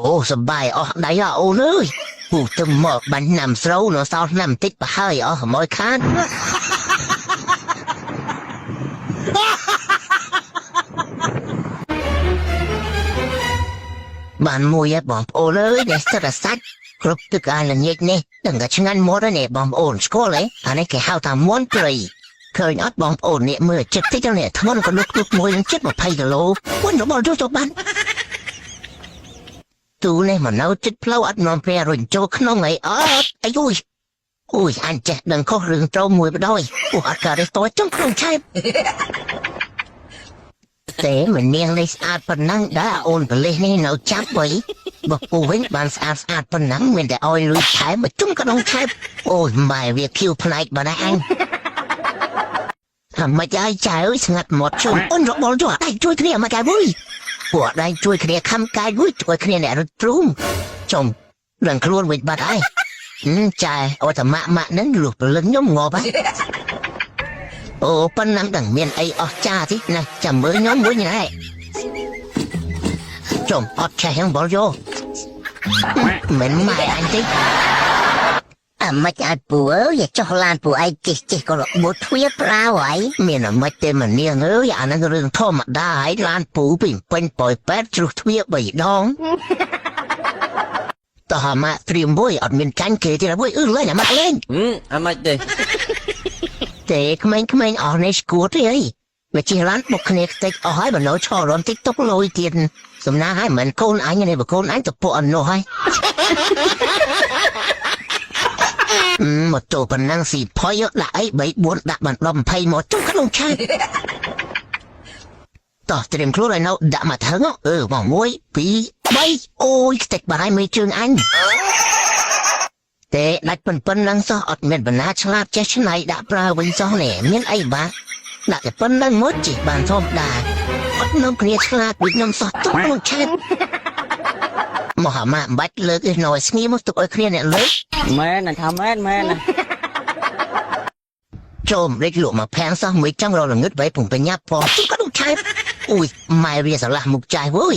អូសបាយអស់ដៃអអូនអើយពូទៅមកបាញ់ណាំស្រូវនៅសល់ឆ្នាំតិចប្រហើយអស់មួយខាន បានមួយឯងបងប្អូនអើយនេះសិតតែសាច់គ្រប់ទឹកអាល្ងាចនេះដឹងតែឆ្ងាញ់មាត់ហើយនេះបងប្អូនស្គាល់ទេអានេះគេហៅថាមាន់ព្រៃឃើញអត់បងប្អូននេះមើលចិត្តតិចទៅនេះធ្ងន់ក៏លុកលុកមួយនឹងចិត្ត20គីឡូវិញរបស់ទៅទៅបានទូនេះមកនៅចិត្តផ្លូវអត់នាំគ្នារុញចូលក្នុងអីអត់អាយូយអូយអញចេះដឹងខុសរឿងត្រូវមួយបដ ாய் អូអត់កើតទេតចុងក្នុងឆែប ទេមិននាងនេះស្អាតប៉ុណ្ណឹងដែរអូនប៉លិសនេះនៅចាប់ໄວបើពូវិញបានស្អាតស្អាតប៉ុណ្ណឹងមានតែឲ្យលុយថែមមកជុំក្នុងឆែបអូយម៉ែវាខៀវផ្នែកបើណាអញអាមិនឲ្យចៅស្ងាត់មាត់ជុំអូនរបល់ចុះដៃជួយគ្នាមកកាយមួយពួកដៃជួយគ្នាខំកាយមួយជួយគ្នាអ្នករត់ទ្រូងចុំដឹងខ្លួនវិញបាត់ហើយចែអូតែម៉ាក់ម៉ាក់នឹងលុះព្រលឹងខ្ញុំងាប់ហ៎ អូប៉ុណ្ណឹងដឹងមានអីអស់ចាតិចណាចាំមើលខ្ញុំមួយណែចុំអត់ឆេះហ្នឹងបលយោមិនម៉ែអញតិចអាមិនអាចពូអើយចុះឡានពូឯងជិះជិះក៏របួតទ្វារប្រាវហើយមានអាមិនទេមនាងអើយអាហ្នឹងរឿងធម្មតាហើយឡានពូពីពេញប៉ោយប៉ែតជ្រុះទ្វារ3ដងតោះអាម៉ាក់ត្រៀមមួយអត់មានចាញ់គេទេណាមួយអឺលេងអាម៉ាក់លេង អាម៉េចទេ ទេក្មេងៗអស់នេះស្គួតទេអីវាជិះឡានបុកគ្នាខ្ទេចអស់ហើយបើនៅឈររំតិចទុកលុយទៀតសំណាងហើយមិនកូនអញនេះបើកូនអញទៅពួកអនុហើយមកតូប៉ុណ្ណឹងស៊ីផុយដាក់អី3 4ដាក់បាន10 20មកចុះក្នុងឆាតតោះត្រៀមខ្លួនឲ្យនៅដាក់មកថឹងអឺមក1 2 3អូយខ្ទេចបាត់ហើយមេជើងអញទេដាច់ប៉ុណ្ណឹងសោះអត់មានបណ្ណាឆ្លាតចេះឆ្នៃដាក់ប្រើវិញសោះនេះមានអីបាក់ដាក់តែប៉ុណ្ណឹងមកជិះបានធម្មតាអត់នាំគ្នាឆ្លាតដូចខ្ញុំសោះទុកក្នុងឆាតមកអាម៉ាមិនបាច់លើកឯណយស្ងៀមមកទុកឲ្យគ្នាអ្នកលើក មែនណាថាមែនមែនណា ចូលមិនដេចលក់មកផាំងសោះមួយចង់រកល្ងឹតໄວពងបញ្ញាផងទុកក្នុងឆាតអូយម៉ែវាស្រឡះមុខចាស់វើយ